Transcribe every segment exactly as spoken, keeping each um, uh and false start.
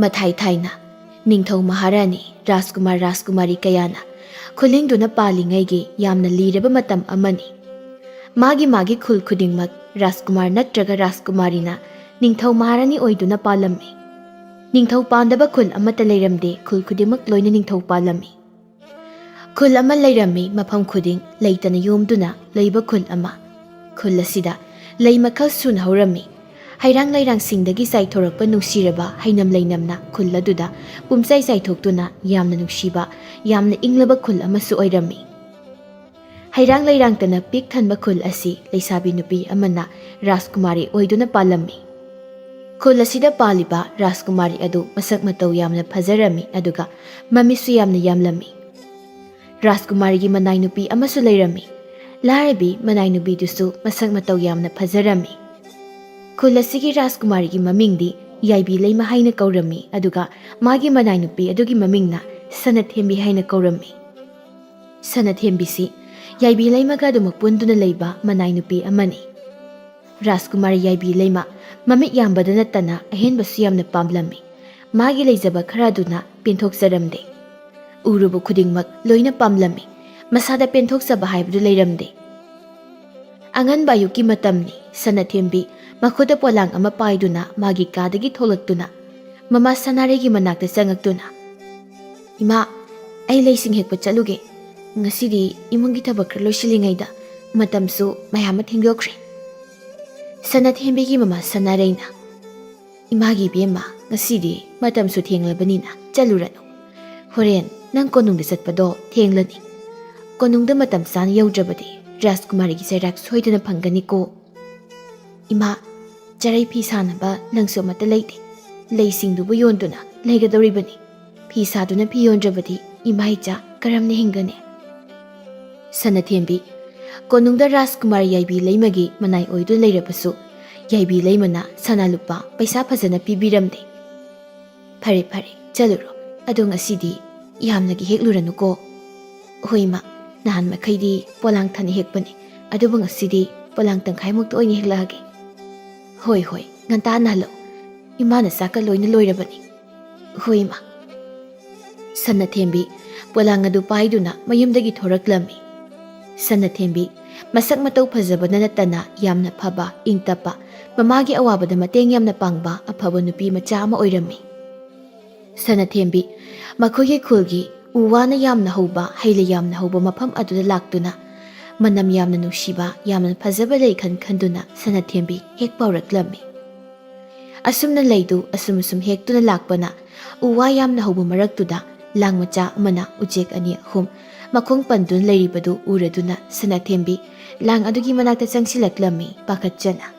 ꯃꯊꯥꯏ ꯊꯥꯏꯅ ꯅꯤꯡꯊꯧ ꯃꯍꯥꯔꯥꯅꯤ ꯔꯥꯖꯀꯨꯃꯥꯔ ꯔꯥꯖꯀꯨꯃꯥꯔꯤ ꯀꯌꯥꯅ ꯈꯨꯂꯤꯡꯗꯨꯅ ꯄꯥꯜꯂꯤꯉꯩꯒꯤ ꯌꯥꯝꯅ ꯂꯤꯔꯕ ꯃꯇꯝ ꯑꯃꯅꯤ꯫ ꯃꯥꯒꯤ ꯃꯥꯒꯤ ꯈꯨꯜ ꯈꯨꯗꯤꯡꯃꯛ ꯔꯥꯖꯀꯨꯃꯥꯔ ꯅꯠꯇ꯭ꯔꯒ ꯔꯥꯖꯀꯨꯃꯥꯔꯤꯅ ꯅꯤꯡꯊꯧ ꯃꯍꯥꯔꯥꯅꯤ ꯑꯣꯏꯗꯨꯅ ꯄꯥꯜꯂꯝꯃꯤ꯫ ꯅꯤꯡꯊꯧ ꯄꯥꯟꯗꯕ ꯈꯨꯜ ꯑꯃꯠꯇ ꯂꯩꯔꯝꯗꯦ, ꯈꯨꯜ ꯈꯨꯗꯤꯡꯃꯛ ꯂꯣꯏꯅ ꯅꯤꯡꯊꯧ ꯄꯥꯜꯂꯝꯃꯤ꯫ ꯈꯨꯜ ꯑꯃ ꯂꯩꯔꯝꯃꯤ, ꯃꯐꯝ ꯈꯨꯗꯤꯡ ꯂꯩꯇꯅ ꯌꯣꯝꯗꯨꯅ ꯂꯩꯕ ꯈꯨꯜ ꯑꯃ꯫ ꯈꯨꯜ ꯑꯁꯤꯗ ꯂꯩ ꯃꯈꯜ ꯁꯨꯅ ꯍꯧꯔꯝꯃꯤ꯫ ꯍꯩꯔꯥꯡ ꯂꯩꯔꯥꯡꯁꯤꯡꯗꯒꯤ ꯆꯥꯏꯊꯣꯔꯛꯄ ꯅꯨꯡꯁꯤꯔꯕ ꯍꯩꯅꯝ ꯂꯩꯅꯝꯅ ꯈꯨꯜ ꯑꯗꯨꯗ ꯄꯨꯝꯆꯥꯏ ꯆꯥꯏꯊꯣꯛꯇꯨꯅ ꯌꯥꯝꯅ ꯅꯨꯡꯁꯤꯕ, ꯌꯥꯝꯅ ꯏꯪꯂꯕ ꯈꯨꯜ ꯑꯃꯁꯨ ꯑꯣꯏꯔꯝꯃꯤ꯫ ꯍꯩꯔꯥꯡ ꯂꯩꯔꯥꯡꯇꯅ ꯄꯤꯛ ꯊꯟꯕ ꯈꯨꯜ ꯑꯁꯤ ꯂꯩꯁꯥꯕꯤ ꯅꯨꯄꯤ ꯑꯃꯅ ꯔꯥꯖꯀꯨꯃꯥꯔꯤ ꯑꯣꯏꯗꯨꯅ ꯄꯥꯜꯂꯝꯃꯤ꯫ ꯈꯨꯜ ꯑꯁꯤꯗ ꯄꯥꯜꯂꯤꯕ ꯔꯥꯖꯀꯨꯃꯥꯔꯤ ꯑꯗꯨ ꯃꯁꯛ ꯃꯇꯧ ꯌꯥꯝꯅ ꯐꯖꯔꯝꯃꯤ, ꯑꯗꯨꯒ ꯃꯃꯤꯠꯁꯨ ꯌꯥꯝꯅ ꯌꯥꯝꯂꯝꯃꯤ꯫ ꯔꯥꯖꯀꯨꯃꯥꯔꯤꯒꯤ ꯃꯅꯥꯏ ꯅꯨꯄꯤ ꯑꯃꯁꯨ ꯂꯩꯔꯝꯃꯤ꯫ ꯂꯥꯏꯔꯕꯤ ꯃꯅꯥꯏ ꯅꯨꯄꯤꯗꯨꯁꯨ ꯃꯁꯛ ꯃꯇꯧ ꯌꯥꯝꯅ ꯐꯖꯔꯝꯃꯤ꯫ ꯈꯨꯜ ꯑꯁꯤꯒꯤ ꯔꯥꯖꯀꯨꯃꯥꯔꯤꯒꯤ ꯃꯃꯤꯡꯗꯤ ꯌꯥꯏꯕꯤ ꯂꯩꯃ ꯍꯥꯏꯅ ꯀꯧꯔꯝꯃꯤ, ꯑꯗꯨꯒ ꯃꯥꯒꯤ ꯃꯅꯥꯏ ꯅꯨꯄꯤ ꯑꯗꯨꯒꯤ ꯃꯃꯤꯡꯅ ꯁꯅꯊꯦꯝꯕꯤ ꯍꯥꯏꯅ ꯀꯧꯔꯝꯃꯤ꯫ ꯁꯅꯊꯦꯝꯕꯤꯁꯤ ꯌꯥꯏꯕꯤ ꯂꯩꯃꯒ ꯑꯗꯨꯃꯛ ꯄꯨꯟꯗꯨꯅ ꯂꯩꯕ ꯃꯅꯥꯏ ꯅꯨꯄꯤ ꯑꯃꯅꯤ꯫ ꯔꯥꯖꯀꯨꯃꯥꯔꯤ ꯌꯥꯏꯕꯤ ꯂꯩꯃ ꯃꯃꯤꯠ ꯌꯥꯝꯕꯗ ꯅꯠꯇꯅ ꯑꯍꯦꯟꯕꯁꯨ ꯌꯥꯝꯅ ꯄꯥꯝꯂꯝꯃꯤ꯫ ꯃꯥꯒꯤ ꯂꯩꯖꯕ ꯈꯔꯗꯨꯅ ꯄꯦꯟꯊꯣꯛꯆꯔꯝꯗꯦ꯫ ꯎꯔꯨꯕ ꯈꯨꯗꯤꯡꯃꯛ ꯂꯣꯏꯅ ꯄꯥꯝꯂꯝꯃꯤ꯫ ꯃꯁꯥꯗ ꯄꯦꯟꯊꯣꯛꯆꯕ ꯍꯥꯏꯕꯗꯨ ꯂꯩꯔꯝꯗꯦ꯫ ꯑꯉꯟꯕ ꯑꯌꯨꯛꯀꯤ ꯃꯇꯝꯅꯤ꯫ ꯁꯅꯊꯦꯝꯕꯤ ꯃꯈꯨꯠꯇ ꯄꯣꯂꯥꯡ ꯑꯃ ꯄꯥꯏꯗꯨꯅ ꯃꯥꯒꯤ ꯀꯥꯗꯒꯤ ꯊꯣꯛꯂꯛꯇꯨꯅ ꯃꯃꯥ ꯁꯅꯥꯔꯩꯒꯤ ꯃꯅꯥꯛꯇ ꯆꯪꯉꯛꯇꯨꯅ, "ꯏꯃꯥ, ꯑꯩ ꯂꯩꯁꯤꯡ ꯍꯦꯛꯄ ꯆꯠꯂꯨꯒꯦ꯫ ꯉꯁꯤꯗꯤ ꯏꯃꯨꯡꯒꯤ ꯊꯕꯛ ꯈꯔ ꯂꯣꯏꯁꯤꯜꯂꯤꯉꯩꯗ ꯃꯇꯝꯁꯨ ꯃꯌꯥꯝ ꯑꯃ ꯊꯦꯡꯗꯣꯛꯈ꯭ꯔꯦ꯫" ꯁꯅꯊꯦꯝꯕꯤꯒꯤ ꯃꯃꯥ ꯁꯅꯥꯔꯩꯅ, "ꯏꯃꯥꯒꯤ ꯏꯕꯦꯝꯃ, ꯉꯁꯤꯗꯤ ꯃꯇꯝꯁꯨ ꯊꯦꯡꯂꯕꯅꯤꯅ ꯆꯠꯂꯨꯔꯅꯨ꯫ ꯍꯣꯔꯦꯟ ꯅꯪ ꯀꯣꯅꯨꯡꯗ ꯆꯠꯄꯗꯣ ꯊꯦꯡꯂꯅꯤ꯫ ꯀꯣꯅꯨꯡꯗ ꯃꯇꯝ ꯆꯥꯅ ꯌꯧꯗ꯭ꯔꯕꯗꯤ ꯔꯥꯖꯀꯨꯃꯥꯔꯤꯒꯤ ꯆꯩꯔꯥꯛ ꯁꯣꯏꯗꯅ ꯐꯪꯒꯅꯤꯀꯣ꯫" "ꯏꯃꯥ, ꯆꯔꯩ ꯐꯤ ꯁꯥꯅꯕ ꯂꯪꯁꯨ ꯑꯃꯠꯇ ꯂꯩꯇꯦ꯫ ꯂꯩꯁꯤꯡꯗꯨꯕꯨ ꯌꯣꯟꯗꯨꯅ ꯂꯩꯒꯗꯧꯔꯤꯕꯅꯤ꯫ ꯐꯤ ꯁꯥꯗꯨꯅ ꯐꯤ ꯌꯣꯟꯗ꯭ꯔꯕꯗꯤ ꯏꯃꯥ ꯏꯆꯥ ꯀꯔꯝꯅ ꯍꯤꯡꯒꯅꯤ?" ꯁꯅꯊꯦꯝꯕꯤ, ꯀꯣꯅꯨꯡꯗ ꯔꯥꯖꯀꯨꯃꯥꯔ ꯌꯥꯏꯕꯤ ꯂꯩꯃꯒꯤ ꯃꯅꯥꯏ ꯑꯣꯏꯗꯨꯅ ꯂꯩꯔꯕꯁꯨ, ꯌꯥꯏꯕꯤ ꯂꯩꯃꯅ ꯁꯅꯥ ꯂꯨꯄꯥ ꯄꯩꯁꯥ ꯐꯖꯅ ꯄꯤꯕꯤꯔꯝꯗꯦ꯫ "ꯐꯔꯦ, ꯐꯔꯦ, ꯆꯠꯂꯨꯔꯣ꯫ ꯑꯗꯣ ꯉꯁꯤꯗꯤ ꯌꯥꯝꯅꯒꯤ ꯍꯦꯛꯂꯨꯔꯅꯨꯀꯣ꯫" "ꯍꯣꯏ, ꯏꯃꯥ, ꯅꯍꯥꯟ ꯃꯈꯩꯗꯤ ꯄꯣꯂꯥꯡ ꯊꯟꯅ ꯍꯦꯛꯄꯅꯤ, ꯑꯗꯨꯕꯨ ꯉꯁꯤꯗꯤ ꯄꯣꯂꯥꯡ ꯇꯪꯈꯥꯏꯃꯨꯛꯇ ꯑꯣꯏꯅ ꯍꯦꯛꯂꯛꯑꯒꯦ꯫" "ꯍꯣꯏ, ꯍꯣꯏ, ꯉꯟꯇꯥꯅ ꯍꯜꯂꯛꯑꯣ꯫ ꯏꯃꯥꯅ ꯆꯥꯛꯀ ꯂꯣꯏꯅ ꯂꯣꯏꯔꯕꯅꯤ꯫ "ꯍꯣꯏ, ꯏꯃꯥ꯫" ꯁꯅꯥꯊꯦꯝꯕꯤ ꯄꯣꯂꯥꯡ ꯑꯗꯨ ꯄꯥꯏꯗꯨꯅ ꯃꯌꯨꯝꯗꯒꯤ ꯊꯣꯔꯛꯂꯝꯃꯤ꯫ ꯁꯅꯥꯊꯦꯝꯕꯤ ꯃꯁꯛ ꯃꯇꯧ ꯐꯖꯕꯅ ꯅꯠꯇꯅ ꯌꯥꯝꯅ ꯐꯕ, ꯏꯪ ꯇꯞꯄ, ꯃꯃꯥꯒꯤ ꯑꯋꯥꯕꯗ ꯃꯇꯦꯡ ꯌꯥꯝꯅ ꯄꯥꯡꯕ ꯑꯐꯕ ꯅꯨꯄꯤ ꯃꯆꯥ ꯑꯃ ꯑꯣꯏꯔꯝꯃꯤ꯫ ꯁꯅꯥꯊꯦꯝꯕꯤ ꯃꯈꯣꯏꯒꯤ ꯈꯨꯜꯒꯤ ꯎ ꯋꯥꯅ ꯌꯥꯝꯅ ꯍꯧꯕ, ꯍꯩ ꯂꯩ ꯌꯥꯝꯅ ꯍꯧꯕ ꯃꯐꯝ ꯑꯗꯨꯗ ꯂꯥꯛꯇꯨꯅ ꯃꯅꯝ ꯌꯥꯝꯅ ꯅꯨꯡꯁꯤꯕ, ꯌꯥꯝꯅ ꯐꯖꯕ ꯂꯩ ꯈꯟ ꯈꯟꯗꯨꯅ ꯁꯅꯥꯊꯦꯝꯕꯤ ꯍꯦꯛ ꯄꯥꯎꯔꯛꯂꯝꯃꯤ꯫ ꯑꯁꯨꯝꯅ ꯂꯩꯗꯨ ꯑꯁꯨꯝ ꯑꯁꯨꯝ ꯍꯦꯛꯇꯨꯅ ꯂꯥꯛꯄꯅ ꯎ ꯋꯥ ꯌꯥꯝꯅ ꯍꯧꯕ ꯃꯔꯛꯇꯨꯗ ꯂꯥꯡ ꯃꯆꯥ ꯑꯃꯅ ꯎꯆꯦꯛ ꯑꯅꯤ ꯑꯍꯨꯝ ꯃꯈꯣꯡ ꯄꯟꯗꯨꯅ ꯂꯩꯔꯤꯕꯗꯨ ꯎꯔꯗꯨꯅ ꯁꯅꯥꯊꯦꯝꯕꯤ ꯂꯥꯡ ꯑꯗꯨꯒꯤ ꯃꯅꯥꯛꯇ ꯆꯪꯁꯤꯜꯂꯛꯂꯝꯃꯤ ꯄꯥꯈꯠꯆꯅ꯫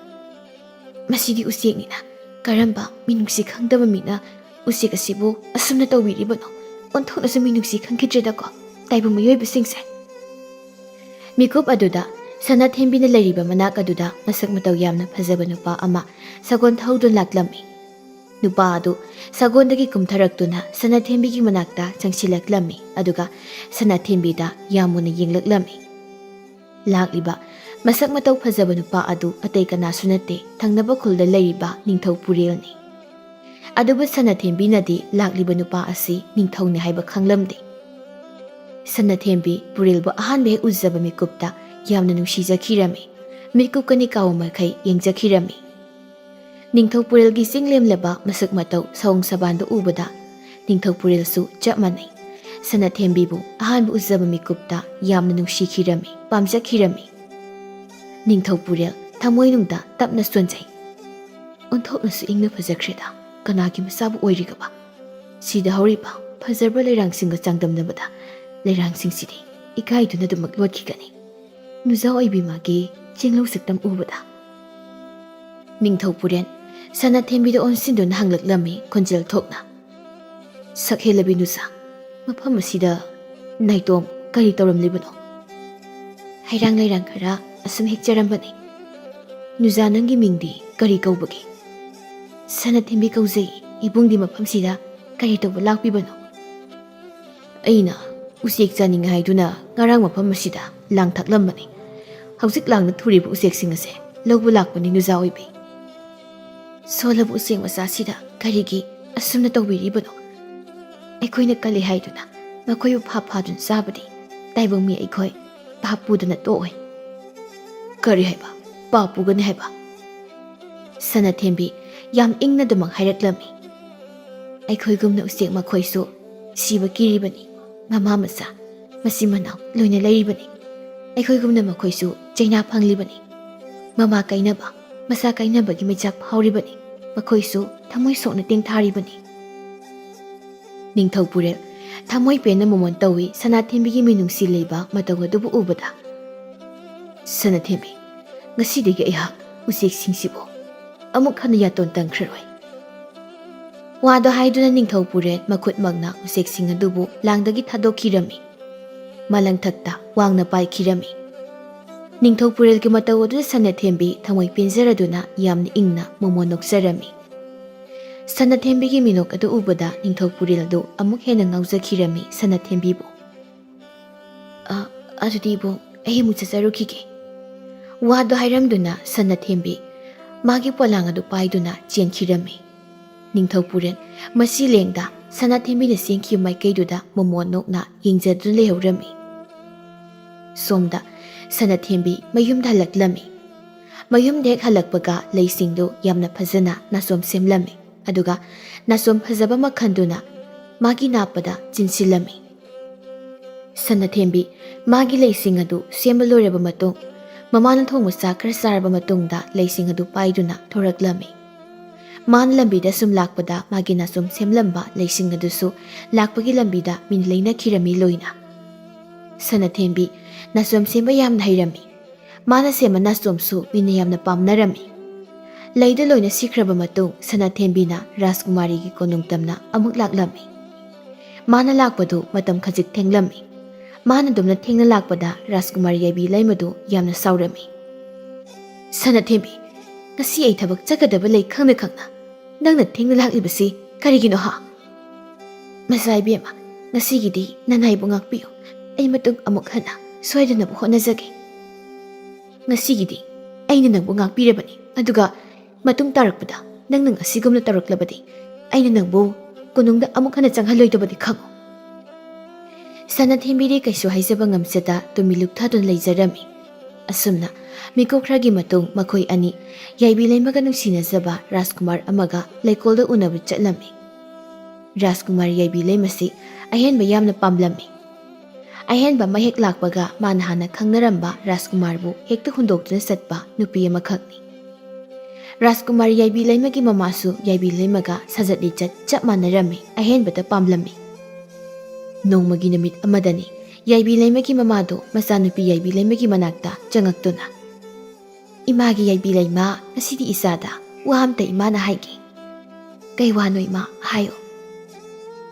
"ꯃꯁꯤꯗꯤ ꯎꯆꯦꯛꯅꯤꯅ, ꯀꯔꯝꯕ ꯃꯤꯅꯨꯡꯁꯤ ꯈꯪꯗꯕ ꯃꯤꯅ ꯎꯆꯦꯛ ꯑꯁꯤꯕꯨ ꯑꯁꯨꯝꯅ ꯇꯧꯕꯤꯔꯤꯕꯅꯣ? ꯑꯣꯟꯊꯣꯛꯅꯁꯨ ꯃꯤꯅꯨꯡꯁꯤ ꯈꯪꯈꯤꯗ꯭ꯔꯦꯗꯀꯣ ꯇꯥꯏꯕꯪ ꯃꯤꯑꯣꯏꯕꯁꯤꯡꯁꯦ꯫" ꯃꯤꯀꯨꯞ ꯑꯗꯨꯗ ꯁꯅꯥꯊꯦꯝꯕꯤꯅ ꯂꯩꯔꯤꯕ ꯃꯅꯥꯛ ꯑꯗꯨꯗ ꯃꯁꯛ ꯃꯇꯧ ꯌꯥꯝꯅ ꯐꯖꯕ ꯅꯨꯄꯥ ꯑꯃ ꯁꯒꯣꯜ ꯊꯧꯗꯨꯅ ꯂꯥꯛꯂꯝꯃꯤ꯫ ꯅꯨꯄꯥ ꯑꯗꯨ ꯁꯒꯣꯜꯗꯒꯤ ꯀꯨꯝꯊꯔꯛꯇꯨꯅ ꯁꯅꯥꯊꯦꯝꯕꯤꯒꯤ ꯃꯅꯥꯛꯇ ꯆꯪꯁꯤꯜꯂꯛꯂꯝꯃꯤ, ꯑꯗꯨꯒ ꯁꯅꯥꯊꯦꯝꯕꯤꯗ ꯌꯥꯝ ꯃꯨꯟꯅ ꯌꯦꯡꯂꯛꯂꯝꯃꯤ꯫ ꯂꯥꯛꯂꯤꯕ ꯃꯁꯛ ꯃꯇꯧ ꯐꯖꯕ ꯅꯨꯄꯥ ꯑꯗꯨ ꯑꯇꯩ ꯀꯅꯥꯁꯨ ꯅꯠꯇꯦ, ꯊꯪꯅꯕ ꯈꯨꯜꯗ ꯂꯩꯔꯤꯕ ꯅꯤꯡꯊꯧ ꯄꯨꯔꯦꯜꯅꯤ꯫ ꯑꯗꯨꯕꯨ ꯁꯅꯥꯊꯦꯝꯕꯤꯅꯗꯤ ꯂꯥꯛꯂꯤꯕ ꯅꯨꯄꯥ ꯑꯁꯤ ꯅꯤꯡꯊꯧꯅꯤ ꯍꯥꯏꯕ ꯈꯪꯂꯝꯗꯦ꯫ ꯁꯅꯥꯊꯦꯝꯕꯤ ꯄꯨꯔꯦꯜꯕꯨ ꯑꯍꯥꯟꯕ ꯍꯦꯛ ꯎꯖꯕ ꯃꯤꯀꯨꯞꯇ ꯌꯥꯝꯅ ꯅꯨꯡꯁꯤꯖꯈꯤꯔꯝꯃꯤ꯫ ꯃꯤꯠꯀꯨꯞ ꯀꯅꯤꯀꯥ ꯃꯈꯩ ꯌꯦꯡꯖꯈꯤꯔꯝꯃꯤ꯫ ꯅꯤꯡꯊꯧ ꯄꯨꯔꯦꯜꯒꯤ ꯆꯤꯡ ꯂꯦꯝꯂꯕ ꯃꯁꯛ ꯃꯇꯧ ꯁꯑꯣꯡ ꯁꯕꯥꯟꯗꯨ ꯎꯕꯗ ꯅꯤꯡꯊꯧ ꯄꯨꯔꯦꯜꯁꯨ ꯆꯞ ꯃꯥꯟꯅꯩ꯫ ꯁꯅꯥꯊꯦꯝꯕꯤꯕꯨ ꯑꯍꯥꯟꯕ ꯎꯖꯕ ꯃꯤꯀꯨꯞꯇ ꯌꯥꯝꯅ ꯅꯨꯡꯁꯤꯈꯤꯔꯝꯃꯤ, ꯄꯥꯝꯖꯈꯤꯔꯝꯃꯤ꯫ ꯅꯤꯡꯊꯧ ꯄꯨꯔꯦꯜ ꯊꯃꯣꯏꯅꯨꯡꯗ ꯇꯞꯅ ꯆꯣꯟꯖꯩ꯫ "ꯑꯣꯟꯊꯣꯛꯅꯁꯨ ꯏꯪꯅ ꯐꯖꯈ꯭ꯔꯦꯗ, ꯀꯅꯥꯒꯤ ꯃꯆꯥꯕꯨ ꯑꯣꯏꯔꯤꯒꯕ? ꯁꯤꯗ ꯍꯧꯔꯤꯕ ꯐꯖꯔꯕ ꯂꯩꯔꯥꯡꯁꯤꯡꯒ ꯆꯥꯡꯗꯝꯅꯕꯗ ꯂꯩꯔꯥꯡꯁꯤꯡꯁꯤꯗꯤ ꯏꯀꯥꯏꯗꯨꯅ ꯑꯗꯨꯃꯛ ꯂꯣꯠꯈꯤꯒꯅꯤ꯫ ꯅꯨꯖꯥ ꯑꯣꯏꯕꯤ ꯃꯥꯒꯤ ꯆꯦꯡꯂꯧ ꯁꯛꯇꯝ ꯎꯕꯗ꯫" ꯅꯤꯡꯊꯧ ꯄꯨꯔꯦꯜ ꯁꯅꯥꯊꯦꯝꯕꯤꯗ ꯑꯣꯟꯁꯤꯟꯗꯨꯅ ꯍꯪꯂꯛꯂꯝꯃꯤ ꯈꯣꯟꯖꯦꯜ ꯊꯣꯛꯅ꯫ "ꯁꯛꯍꯦꯜꯂꯕꯤ ꯅꯨꯖꯥ, ꯃꯐꯝ ꯑꯁꯤꯗ ꯅꯥꯏꯇꯣꯝ ꯀꯔꯤ ꯇꯧꯔꯝꯂꯤꯕꯅꯣ?" "ꯍꯩꯔꯥꯡ ꯂꯩꯔꯥꯡ ꯈꯔ ꯑꯁꯨꯝ ꯍꯦꯛꯆꯔꯝꯕꯅꯤ꯫ ꯅꯨꯖꯥ, ꯅꯪꯒꯤ ꯃꯤꯡꯗꯤ ꯀꯔꯤ ꯀꯧꯕꯒꯦ?" "ꯁꯅꯥꯊꯦꯝꯕꯤ ꯀꯧꯖꯩ꯫ ꯏꯕꯨꯡꯗꯤ ꯃꯐꯝꯁꯤꯗ ꯀꯔꯤ ꯇꯧꯕ ꯂꯥꯛꯄꯤꯕꯅꯣ?" "ꯑꯩꯅ ꯎꯆꯦꯛ ꯆꯥꯅꯤꯡꯉꯦ ꯍꯥꯏꯗꯨꯅ ꯉꯔꯥꯡ ꯃꯐꯝ ꯑꯁꯤꯗ ꯂꯥꯡ ꯊꯥꯛꯂꯝꯕꯅꯤ꯫ ꯍꯧꯖꯤꯛ ꯂꯥꯡꯗ ꯊꯨꯔꯤꯕ ꯎꯆꯦꯛꯁꯤꯡ ꯑꯁꯦ ꯂꯧꯕ ꯂꯥꯛꯄꯅꯤ ꯅꯨꯖꯥ ꯑꯣꯏꯕꯤ꯫" "ꯁꯣꯜꯂꯕ ꯎꯆꯦꯛ ꯃꯆꯥꯁꯤꯗ ꯀꯔꯤꯒꯤ ꯑꯁꯨꯝꯅ ꯇꯧꯕꯤꯔꯤꯕꯅꯣ? ꯑꯩꯈꯣꯏꯅ ꯀꯜꯂꯤ ꯍꯥꯏꯗꯨꯅ ꯃꯈꯣꯏꯕꯨ ꯐꯥ ꯐꯥꯗꯨꯅ ꯆꯥꯕꯗꯤ ꯇꯥꯏꯕꯪ ꯃꯤ ꯑꯩꯈꯣꯏ ꯄꯥꯞ ꯄꯨꯗꯅ ꯇꯣꯛꯑꯣꯏ꯫ ꯀꯔꯤ ꯍꯥꯏꯕ? ꯄꯥꯞ ꯄꯨꯒꯅꯤ ꯍꯥꯏꯕ? ꯁꯅꯥꯊꯦꯝꯕꯤ ꯌꯥꯝ ꯏꯪꯅ ꯑꯗꯨꯃꯛ ꯍꯥꯏꯔꯛꯂꯝꯃꯤ꯫ ꯑꯩꯈꯣꯏꯒꯨꯝꯅ ꯎꯆꯦꯛ ꯃꯈꯣꯏꯁꯨ ꯁꯤꯕ ꯀꯤꯔꯤꯕꯅꯤ꯫ ꯃꯃꯥ ꯃꯆꯥ, ꯃꯆꯤꯟ ꯃꯅꯥꯎ ꯂꯣꯏꯅ ꯂꯩꯔꯤꯕꯅꯤ꯫ ꯑꯩꯈꯣꯏꯒꯨꯝꯅ ꯃꯈꯣꯏꯁꯨ ꯆꯩꯅꯥ ꯐꯪꯂꯤꯕꯅꯤ꯫ ꯃꯃꯥ ꯀꯥꯏꯅꯕ, ꯃꯆꯥ ꯀꯥꯏꯅꯕꯒꯤ ꯃꯩꯆꯥꯛ ꯐꯥꯎꯔꯤꯕꯅꯤ꯫ ꯃꯈꯣꯏꯁꯨ ꯊꯃꯣꯏ ꯁꯣꯛꯅ ꯇꯦꯡꯊꯥꯔꯤꯕꯅꯤ꯫ ꯅꯤꯡꯊꯧ ꯄꯨꯔꯦꯜ ꯊꯃꯣꯏ ꯄꯦꯟꯅ ꯃꯣꯃꯣꯟ ꯇꯧꯏ ꯁꯅꯥꯊꯦꯝꯕꯤꯒꯤ ꯃꯤꯅꯨꯡꯁꯤ ꯂꯩꯕ ꯃꯇꯧ ꯑꯗꯨꯕꯨ ꯎꯕꯗ꯫ ꯁꯅꯥꯊꯦꯝꯕꯤ, ꯉꯁꯤꯗꯒꯤ ꯑꯩꯍꯥꯛ ꯎꯆꯦꯛꯁꯤꯡꯁꯤꯕꯨ ꯑꯃꯨꯛ ꯍꯟꯅ ꯌꯥꯇꯣꯟ ꯇꯪꯈ꯭ꯔꯔꯣꯏ꯫ ꯋꯥꯗꯣ ꯍꯥꯏꯗꯨꯅ ꯅꯤꯡꯊꯧ ꯄꯨꯔꯦꯜ ꯃꯈꯨꯠꯃꯛꯅ ꯎꯆꯦꯛꯁꯤꯡ ꯑꯗꯨꯕꯨ ꯂꯥꯡꯗꯒꯤ ꯊꯥꯗꯣꯛꯈꯤꯔꯝꯃꯤ꯫ ꯃꯥꯂꯪꯊꯛꯇ ꯋꯥꯡꯅ ꯄꯥꯏꯈꯤꯔꯝꯃꯤ꯫ ꯅꯤꯡꯊꯧ ꯄꯨꯔꯦꯜꯒꯤ ꯃꯇꯧ ꯑꯗꯨꯗ ꯁꯅꯥꯊꯦꯝꯕꯤ ꯊꯃꯣꯏ ꯄꯦꯟꯖꯔꯗꯨꯅ ꯌꯥꯝꯅ ꯏꯪꯅ ꯃꯣꯃꯣꯟ ꯅꯣꯛꯆꯔꯝꯃꯤ꯫ ꯁꯅꯥꯊꯦꯝꯕꯤꯒꯤ ꯃꯤꯅꯣꯛ ꯑꯗꯨ ꯎꯕꯗ ꯅꯤꯡꯊꯧ ꯄꯨꯔꯦꯜꯗꯨ ꯑꯃꯨꯛ ꯍꯦꯟꯅ ꯉꯥꯎꯖꯈꯤꯔꯝꯃꯤ ꯁꯅꯥꯊꯦꯝꯕꯤꯕꯨ꯫ "ꯑ, ꯑꯗꯨꯗꯤ ꯏꯕꯨꯡ, ꯑꯩ ꯑꯃꯨꯛ ꯆꯠꯆꯔꯨꯈꯤꯒꯦ꯫" ꯋꯥꯗꯣ ꯍꯥꯏꯔꯝꯗꯨꯅ ꯁꯅꯥꯊꯦꯝꯕꯤ ꯃꯥꯒꯤ ꯄꯣꯂꯥꯡ ꯑꯗꯨ ꯄꯥꯏꯗꯨꯅ ꯆꯦꯟꯈꯤꯔꯝꯃꯤ꯫ ꯅꯤꯡꯊꯧ ꯄꯨꯔꯦꯜ ꯃꯁꯤ ꯂꯦꯡꯗ ꯁꯅꯥꯊꯦꯝꯕꯤꯅ ꯆꯦꯟꯈꯤꯕ ꯃꯥꯏꯀꯩꯗꯨꯗ ꯃꯣꯃꯣꯟ ꯅꯣꯛꯅ ꯌꯦꯡꯖꯗꯨꯅ ꯂꯩꯍꯧꯔꯝꯃꯤ꯫ ꯁꯣꯝꯗ ꯁꯅꯥꯊꯦꯝꯕꯤ ꯃꯌꯨꯝꯗ ꯍꯜꯂꯛꯂꯝꯃꯤ꯫ ꯃꯌꯨꯝꯗ ꯍꯦꯛ ꯍꯜꯂꯛꯄꯒ ꯂꯩꯁꯤꯡꯗꯨ ꯌꯥꯝꯅ ꯐꯖꯅ ꯅꯥꯆꯣꯝ ꯁꯦꯝꯂꯝꯃꯤ꯫ ꯑꯗꯨꯒ ꯅꯥꯆꯣꯝ ꯐꯖꯕ ꯃꯈꯜꯗꯨꯅ ꯃꯥꯒꯤ ꯅꯥꯞꯄꯗ ꯆꯤꯟꯁꯤꯜꯂꯝꯃꯤ꯫ ꯁꯅꯥꯊꯦꯝꯕꯤ ꯃꯥꯒꯤ ꯂꯩꯁꯤꯡ ꯑꯗꯨ ꯁꯦꯝꯕ ꯂꯣꯏꯔꯕ ꯃꯇꯨꯡ, ꯃꯃꯥꯅ ꯊꯣꯡꯕ ꯆꯥꯛ ꯈꯔ ꯆꯥꯔꯕ ꯃꯇꯨꯡꯗ ꯂꯩꯁꯤꯡ ꯑꯗꯨ ꯄꯥꯏꯗꯨꯅ ꯊꯣꯔꯛꯂꯝꯃꯤ꯫ ꯃꯥꯅ ꯂꯝꯕꯤꯗ ꯁꯨꯝ ꯂꯥꯛꯄꯗ ꯃꯥꯒꯤ ꯅꯥꯆꯣꯝ ꯁꯦꯝꯂꯝꯕ ꯂꯩꯁꯤꯡ ꯑꯗꯨꯁꯨ ꯂꯥꯛꯄꯒꯤ ꯂꯝꯕꯤꯗ ꯃꯤꯅ ꯂꯩꯅꯈꯤꯔꯝꯃꯤ ꯂꯣꯏꯅ꯫ ꯁꯅꯥꯊꯦꯝꯕꯤ ꯅꯥꯆꯣꯝ ꯁꯦꯝꯕ ꯌꯥꯝꯅ ꯍꯩꯔꯝꯃꯤ꯫ ꯃꯥꯅ ꯁꯦꯝꯕ ꯅꯥꯆꯣꯝꯁꯨ ꯃꯤꯅ ꯌꯥꯝꯅ ꯄꯥꯝꯅꯔꯝꯃꯤ꯫ ꯂꯩꯗ ꯂꯣꯏꯅ ꯁꯤꯈ꯭ꯔꯕ ꯃꯇꯨꯡ ꯁꯅꯥꯊꯦꯝꯕꯤꯅ ꯔꯥꯖꯀꯨꯃꯥꯔꯤꯒꯤ ꯀꯣꯅꯨꯡ ꯇꯝꯅ ꯑꯃꯨꯛ ꯂꯥꯛꯂꯝꯃꯤ꯫ ꯃꯥꯅ ꯂꯥꯛꯄꯗꯨ ꯃꯇꯝ ꯈꯖꯤꯛ ꯊꯦꯡꯂꯝꯃꯤ꯫ ꯃꯥꯅ ꯑꯗꯨꯝꯅ ꯊꯦꯡꯅ ꯂꯥꯛꯄꯗ ꯔꯥꯖꯀꯨꯃꯥꯔꯤ ꯌꯥꯏꯕꯤ ꯂꯩꯃꯗꯨ ꯌꯥꯝꯅ ꯁꯥꯎꯔꯝꯃꯤ꯫ "ꯁꯅꯥꯊꯦꯝꯕꯤ, ꯉꯁꯤ ꯑꯩ ꯊꯕꯛ ꯆꯠꯀꯗꯕ ꯂꯩ ꯈꯪꯅ ꯈꯪꯅ ꯅꯪꯅ ꯊꯦꯡꯅ ꯂꯥꯛꯂꯤꯕꯁꯤ ꯀꯔꯤꯒꯤꯅꯣ ꯍꯥ?" "ꯃꯆꯥ ꯏꯕꯦꯝꯃ, ꯉꯁꯤꯒꯤꯗꯤ ꯅꯅꯥꯏꯕꯨ ꯉꯥꯛꯄꯤꯌꯨ꯫ ꯑꯩ ꯃꯇꯨꯡ ꯑꯃꯨꯛ ꯍꯟꯅ ꯁꯣꯏꯗꯅꯕ ꯍꯣꯠꯅꯖꯒꯦ꯫" "ꯉꯁꯤꯒꯤꯗꯤ ꯑꯩꯅ ꯅꯪꯕꯨ ꯉꯥꯛꯄꯤꯔꯕꯅꯤ, ꯑꯗꯨꯒ ꯃꯇꯨꯡ ꯇꯥꯔꯛꯄꯗ ꯅꯪꯅ ꯑꯁꯤꯒꯨꯝꯅ ꯇꯧꯔꯛꯂꯕꯗꯤ ꯑꯩꯅ ꯅꯪꯕꯨ ꯀꯣꯅꯨꯡꯗ ꯑꯃꯨꯛ ꯍꯟꯅ ꯆꯪꯍꯜꯂꯣꯏꯗꯕꯗꯤ ꯈꯪꯉꯨ꯫ ꯁꯅꯥꯊꯦꯝꯕꯤꯗꯤ ꯀꯩꯁꯨ ꯍꯥꯏꯖꯕ ꯉꯝꯖꯗ ꯇꯨꯃꯤꯟ ꯂꯨꯞꯊꯗꯨꯅ ꯂꯩꯖꯔꯝꯃꯤ꯫ ꯑꯁꯨꯝꯅ ꯃꯤꯀꯨꯞ ꯈꯔꯒꯤ ꯃꯇꯨꯡ ꯃꯈꯣꯏ ꯑꯅꯤ ꯌꯥꯏꯕꯤ ꯂꯩꯃꯒ ꯅꯨꯡꯁꯤꯅꯖꯕ ꯔꯥꯖꯀꯨꯃꯥꯔ ꯑꯃꯒ ꯂꯩꯀꯣꯜꯗ ꯎꯅꯕ ꯆꯠꯂꯝꯃꯤ꯫ ꯔꯥꯖꯀꯨꯃꯥꯔ ꯌꯥꯏꯕꯤ ꯂꯩꯃꯁꯤ ꯑꯍꯦꯟꯕ ꯌꯥꯝꯅ ꯄꯥꯝꯂꯝꯃꯤ꯫ ꯑꯍꯦꯟꯕ ꯑꯃ ꯍꯦꯛ ꯂꯥꯛꯄꯒ ꯃꯥꯅ ꯍꯥꯟꯅ ꯈꯪꯅꯔꯝꯕ ꯔꯥꯖꯀꯨꯃꯥꯔꯕꯨ ꯍꯦꯛꯇ ꯍꯨꯟꯗꯣꯛꯇꯨꯅ ꯆꯠꯄ ꯅꯨꯄꯤ ꯑꯃꯈꯛꯅꯤ꯫ ꯔꯥꯖꯀꯨꯃꯥꯔ ꯌꯥꯏꯕꯤ ꯂꯩꯃꯒꯤ ꯃꯃꯥꯁꯨ ꯌꯥꯏꯕꯤ ꯂꯩꯃꯒ ꯁꯥꯖꯠ ꯂꯤꯆꯠ ꯆꯞ ꯃꯥꯟꯅꯔꯝꯃꯤ, ꯑꯍꯦꯟꯕꯗ ꯄꯥꯝꯂꯝꯃꯤ꯫ ꯅꯣꯡꯃꯒꯤ ꯅꯨꯃꯤꯠ ꯑꯃꯗꯅꯤ ꯌꯥꯏꯕꯤ ꯂꯩꯃꯒꯤ ꯃꯃꯥꯗꯣ ꯃꯆꯥꯅꯨꯄꯤ ꯌꯥꯏꯕꯤ ꯂꯩꯃꯒꯤ ꯃꯅꯥꯛꯇ ꯆꯪꯉꯛꯇꯨꯅ, "ꯏꯃꯥꯒꯤ ꯌꯥꯏꯕꯤ ꯂꯩꯃ, ꯉꯁꯤꯗꯤ ꯏꯆꯥꯗ ꯋꯥ ꯑꯝꯇ ꯏꯃꯥꯅ ꯍꯥꯏꯒꯦ꯫" "ꯀꯩ ꯋꯥꯅꯣ ꯏꯃꯥ? ꯍꯥꯏꯌꯣ꯫"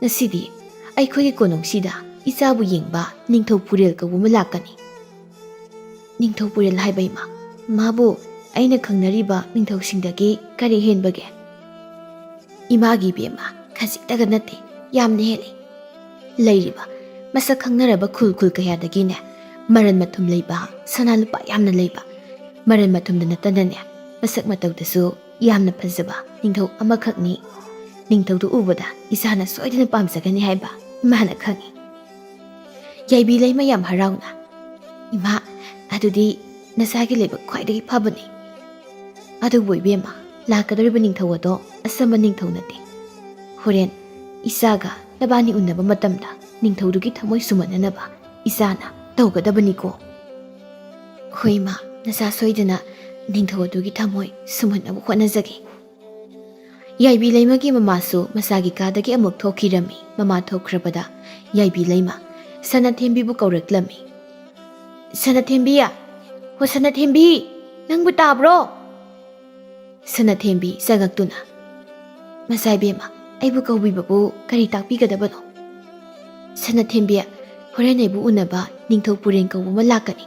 "ꯉꯁꯤꯗꯤ ꯑꯩꯈꯣꯏꯒꯤ ꯀꯣꯅꯨꯡꯁꯤꯗ ꯏꯆꯥꯕꯨ ꯌꯦꯡꯕ ꯅꯤꯡꯊꯧ ꯄꯨꯔꯦꯜ ꯀꯧꯕ ꯑꯃ ꯂꯥꯛꯀꯅꯤ꯫" "ꯅꯤꯡꯊꯧ ꯄꯨꯔꯦꯜ ꯍꯥꯏꯕ ꯏꯃꯥ? ꯃꯥꯕꯨ ꯑꯩꯅ ꯈꯪꯅꯔꯤꯕ ꯅꯤꯡꯊꯧꯁꯤꯡꯗꯒꯤ ꯀꯔꯤ ꯍꯦꯟꯕꯒꯦ?" "ꯏꯃꯥꯒꯤ ꯏꯕꯦꯝꯃ, ꯈꯖꯤꯛꯇꯒ ꯅꯠꯇꯦ, ꯌꯥꯝꯅ ꯍꯦꯜꯂꯤ꯫ ꯂꯩꯔꯤꯕ ꯃꯁꯛ ꯈꯪꯅꯔꯕ ꯈꯨꯜ ꯈꯨꯜ ꯀꯌꯥꯗꯒꯤꯅꯦ, ꯃꯔꯟ ꯃꯊꯨꯝ ꯂꯩꯕ, ꯁꯅꯥ ꯂꯨꯄꯥ ꯌꯥꯝꯅ ꯂꯩꯕ, ꯃꯔꯟ ꯃꯊꯨꯝꯗ ꯅꯠꯇꯅꯅꯦ, ꯃꯁꯛ ꯃꯇꯧꯗꯁꯨ ꯌꯥꯝꯅ ꯐꯖꯕ ꯅꯤꯡꯊꯧ ꯑꯃꯈꯛꯅꯤ꯫ ꯅꯤꯡꯊꯧꯗꯨ ꯎꯕꯗ ꯏꯆꯥꯅ ꯁꯣꯏꯗꯅ ꯄꯥꯝꯖꯒꯅꯤ ꯍꯥꯏꯕ ꯏꯃꯥꯅ ꯈꯪꯏ꯫" ꯌꯥꯏꯕꯤ ꯂꯩꯃ ꯌꯥꯝ ꯍꯔꯥꯎꯅ, "ꯏꯃꯥ, ꯑꯗꯨꯗꯤ ꯅꯆꯥꯒꯤ ꯂꯥꯏꯕꯛ ꯈ꯭ꯋꯥꯏꯗꯒꯤ ꯐꯕꯅꯤ꯫ ꯑꯗꯨꯕꯨ ꯏꯕꯦꯝꯃ, ꯂꯥꯛꯀꯗꯧꯔꯤꯕ ꯅꯤꯡꯊꯧ ꯑꯗꯣ ꯑꯆꯝꯕ ꯅꯤꯡꯊꯧ ꯅꯠꯇꯦ꯫ ꯍꯣꯔꯦꯟ ꯏꯆꯥꯒ ꯅꯕꯥꯅꯤ ꯎꯅꯕ ꯃꯇꯝꯗ ꯅꯤꯡꯊꯧꯗꯨꯒꯤ ꯊꯃꯣꯏ ꯁꯨꯝꯍꯠꯅꯅꯕ ꯏꯆꯥꯅ ꯇꯧꯒꯗꯕꯅꯤꯀꯣ꯫" "ꯍꯣꯏ ꯏꯃꯥ, ꯅꯆꯥ ꯁꯣꯏꯗꯅ ꯅꯤꯡꯊꯧ ꯑꯗꯨꯒꯤ ꯊꯃꯣꯏ ꯁꯨꯝꯍꯠꯅꯕ ꯍꯣꯠꯅꯖꯒꯦ꯫" ꯌꯥꯏꯕꯤ ꯂꯩꯃꯒꯤ ꯃꯃꯥꯁꯨ ꯃꯆꯥꯒꯤ ꯀꯥꯗꯒꯤ ꯑꯃꯨꯛ ꯊꯣꯛꯈꯤꯔꯝꯃꯤ꯫ ꯃꯃꯥ ꯊꯣꯛꯈ꯭ꯔꯕꯗ ꯌꯥꯏꯕꯤ ꯂꯩꯃ ꯁꯅꯥꯊꯦꯝꯕꯤꯕꯨ ꯀꯧꯔꯛꯂꯝꯃꯤ꯫ "ꯁꯅꯥꯊꯦꯝꯕꯤ! ꯍꯣ ꯁꯅꯥꯊꯦꯝꯕꯤ! ꯅꯪꯕꯨ ꯇꯥꯕ꯭ꯔꯣ?" ꯁꯅꯥꯊꯦꯝꯕꯤ ꯆꯪꯉꯛꯇꯨꯅ, "ꯃꯆꯥ ꯏꯕꯦꯝꯃ, ꯑꯩꯕꯨ ꯀꯧꯕꯤꯕꯕꯨ ꯀꯔꯤ ꯇꯥꯛꯄꯤꯒꯗꯕꯅꯣ?" "ꯁꯅꯥꯊꯦꯝꯕꯤ, ꯍꯣꯔꯦꯟ ꯑꯩꯕꯨ ꯎꯅꯕ ꯅꯤꯡꯊꯧ ꯄꯨꯔꯦꯟ ꯀꯧꯕ ꯑꯃ ꯂꯥꯛꯀꯅꯤ꯫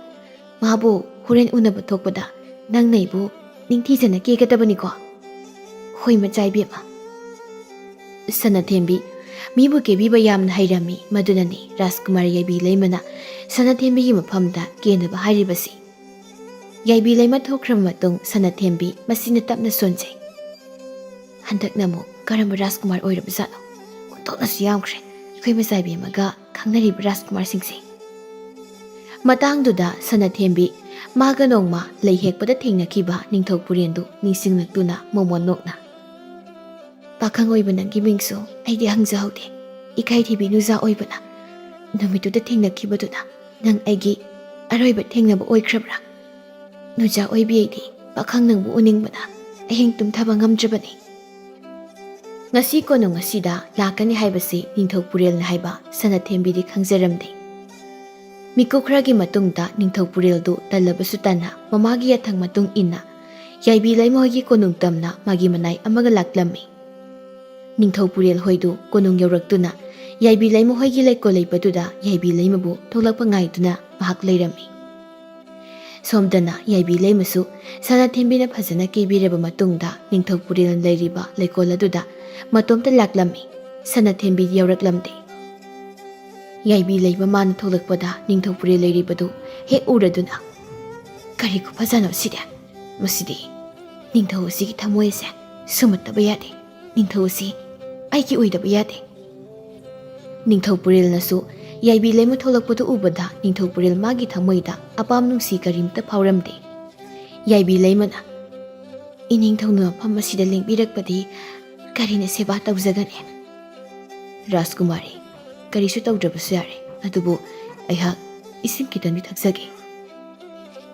ꯃꯥꯕꯨ ꯍꯣꯔꯦꯟ ꯎꯅꯕ ꯊꯣꯛꯄꯗ ꯅꯪꯅ ꯑꯩꯕꯨ ꯅꯤꯡꯊꯤꯖꯅ ꯀꯦꯒꯗꯕꯅꯤꯀꯣ꯫" "ꯍꯣꯏ, ꯃꯆꯥ ꯏꯕꯦꯝꯃ꯫" ꯁꯅꯥꯊꯦꯝꯕꯤ ꯃꯤꯕꯨ ꯀꯦꯕꯤꯕ ꯌꯥꯝꯅ ꯍꯩꯔꯝꯃꯤ꯫ ꯃꯗꯨꯅꯅꯤ ꯔꯥꯖꯀꯨꯃꯥꯔ ꯌꯥꯏꯕꯤ ꯂꯩꯃꯅ ꯁꯅꯥꯊꯦꯝꯕꯤꯒꯤ ꯃꯐꯝꯗ ꯀꯦꯅꯕ ꯍꯥꯏꯔꯤꯕꯁꯤ꯫ ꯌꯥꯏꯕꯤ ꯂꯩꯃ ꯊꯣꯛꯈ꯭ꯔꯕ ꯃꯇꯨꯡ ꯁꯅꯥꯊꯦꯝꯕꯤ ꯃꯁꯤꯅ ꯇꯞꯅ ꯁꯣꯟꯖꯩ꯫ "ꯍꯟꯗꯛꯅ ꯑꯃꯨꯛ ꯀꯔꯝꯕ ꯔꯥꯖꯀꯨꯃꯥꯔ ꯑꯣꯏꯔꯕꯖꯥꯠꯅꯣ? ꯑꯣꯟꯊꯣꯛꯅꯁꯨ ꯌꯥꯝꯈ꯭ꯔꯦ ꯑꯩꯈꯣꯏ ꯃꯆꯥ ꯏꯕꯦꯝꯃꯒ ꯈꯪꯅꯔꯤꯕ ꯔꯥꯖꯀꯨꯃꯥꯔꯁꯤꯡꯁꯦ꯫ ꯃꯇꯥꯡꯗꯨꯗ ꯁꯅꯥꯊꯦꯝꯕꯤ ꯃꯥꯒ ꯅꯣꯡꯃ ꯂꯩ ꯍꯦꯛꯄꯗ ꯊꯦꯡꯅꯈꯤꯕ ꯅꯤꯡꯊꯧ ꯄꯨꯔꯦꯜꯗꯨ ꯅꯤꯡꯁꯤꯡꯂꯛꯇꯨꯅ ꯃꯣꯃꯣꯟ ꯅꯣꯛꯅ, "ꯄꯥꯈꯪ ꯑꯣꯏꯕ ꯅꯪꯒꯤ ꯃꯤꯡꯁꯨ ꯑꯩꯗꯤ ꯍꯪꯖꯍꯧꯗꯦ꯫ ꯏꯀꯥꯏꯊꯤꯕꯤ ꯅꯨꯖꯥ ꯑꯣꯏꯕꯅ ꯅꯨꯃꯤꯠꯇꯨꯗ ꯊꯦꯡꯅꯈꯤꯕꯗꯨꯅ ꯅꯪ ꯑꯩꯒꯤ ꯑꯔꯣꯏꯕ ꯊꯦꯡꯅꯕ ꯑꯣꯏꯈ꯭ꯔꯕ꯭ꯔꯥ? ꯅꯨꯖꯥ ꯑꯣꯏꯕꯤ ꯑꯩꯗꯤ ꯄꯥꯈꯪ ꯅꯪꯕꯨ ꯎꯅꯤꯡꯕꯅ ꯑꯍꯤꯡ ꯇꯨꯝꯊꯕ ꯉꯝꯗ꯭ꯔꯕꯅꯤ꯫" ꯉꯁꯤ ꯀꯣꯅꯨꯡ ꯑꯁꯤꯗ ꯂꯥꯛꯀꯅꯤ ꯍꯥꯏꯕꯁꯤ ꯅꯤꯡꯊꯧ ꯄꯨꯔꯦꯜꯅ ꯍꯥꯏꯕ ꯁꯅꯥꯊꯦꯝꯕꯤꯗꯤ ꯈꯪꯖꯔꯝꯗꯦ꯫ ꯃꯤꯀꯨꯞ ꯈꯔꯒꯤ ꯃꯇꯨꯡꯗ ꯅꯤꯡꯊꯧ ꯄꯨꯔꯦꯜꯗꯨ ꯇꯜꯂꯕꯁꯨ ꯇꯟꯅ ꯃꯃꯥꯒꯤ ꯌꯥꯊꯪ ꯃꯇꯨꯡ ꯏꯟꯅ ꯌꯥꯏꯕꯤ ꯂꯩꯃ ꯍꯣꯏꯒꯤ ꯀꯣꯅꯨꯡ ꯇꯝꯅ ꯃꯥꯒꯤ ꯃꯅꯥꯏ ꯑꯃꯒ ꯂꯥꯛꯂꯝꯃꯤ꯫ ꯅꯤꯡꯊꯧ ꯄꯨꯔꯦꯜ ꯍꯣꯏꯗꯨ ꯀꯣꯅꯨꯡ ꯌꯧꯔꯛꯇꯨꯅ ꯌꯥꯏꯕꯤ ꯂꯩꯃ ꯍꯣꯏꯒꯤ ꯂꯩꯀꯣꯜ ꯂꯩꯕꯗꯨꯗ ꯌꯥꯏꯕꯤ ꯂꯩꯃꯕꯨ ꯊꯣꯛꯂꯛꯄ ꯉꯥꯏꯗꯨꯅ ꯉꯥꯏꯍꯥꯛ ꯂꯩꯔꯝꯃꯤ꯫ ꯁꯣꯝꯗꯅ ꯌꯥꯏꯕꯤ ꯂꯩꯃꯁꯨ ꯁꯅꯥꯊꯦꯝꯕꯤꯅ ꯐꯖꯅ ꯀꯦꯕꯤꯔꯕ ꯃꯇꯨꯡꯗ ꯅꯤꯡꯊꯧ ꯄꯨꯔꯦꯜꯅ ꯂꯩꯔꯤꯕ ꯂꯩꯀꯣꯜ ꯑꯗꯨꯗ ꯃꯇꯣꯝꯇ ꯂꯥꯛꯂꯝꯃꯤ꯫ ꯁꯅꯥꯊꯦꯝꯕꯤ ꯌꯧꯔꯛꯂꯝꯗꯦ꯫ ꯌꯥꯏꯕꯤ ꯂꯩꯃ ꯃꯥꯅ ꯊꯣꯛꯂꯛꯄꯗ ꯅꯤꯡꯊꯧ ꯄꯨꯔꯦꯜ ꯂꯩꯔꯤꯕꯗꯨ ꯍꯦꯛ ꯎꯔꯗꯨꯅ, "ꯀꯔꯤ ꯈꯨꯐꯖꯅꯣ ꯁꯤꯗꯤ? ꯃꯁꯤꯗꯤ ꯅꯤꯡꯊꯧ ꯑꯁꯤꯒꯤ ꯊꯃꯣꯏ ꯑꯁꯦ ꯁꯨꯝꯍꯠꯇꯕ ꯌꯥꯗꯦ꯫ ꯅꯤꯡꯊꯧ ꯑꯁꯤ ꯑꯩꯒꯤ ꯑꯣꯏꯗꯕ ꯌꯥꯗꯦ꯫" ꯅꯤꯡꯊꯧ ꯄꯨꯔꯦꯜꯅꯁꯨ ꯌꯥꯏꯕꯤ ꯂꯩꯃ ꯊꯣꯛꯂꯛꯄꯗꯨ ꯎꯕꯗ ꯅꯤꯡꯊꯧ ꯄꯨꯔꯦꯜ ꯃꯥꯒꯤ ꯊꯃꯣꯏꯗ ꯑꯄꯥꯝ ꯅꯨꯡꯁꯤ ꯀꯔꯤꯝꯇ ꯐꯥꯎꯔꯝꯗꯦ꯫ ꯌꯥꯏꯕꯤ ꯂꯩꯃꯅ, "ꯏꯅꯤꯡꯊꯧꯅ ꯃꯐꯝ ꯑꯁꯤꯗ ꯂꯦꯡꯕꯤꯔꯛꯄꯗꯤ ꯀꯔꯤꯅ ꯁꯦꯕꯥ ꯇꯧꯖꯒꯅꯤ?" "ꯔꯥꯖꯀꯨꯃꯥꯔꯤ, ꯀꯔꯤꯁꯨ ꯇꯧꯗ꯭ꯔꯕꯁꯨ ꯌꯥꯔꯦ, ꯑꯗꯨꯕꯨ ꯑꯩꯍꯥꯛ ꯏꯁꯤꯡ ꯈꯤꯇꯪꯗꯤ ꯊꯛꯆꯒꯦ꯫"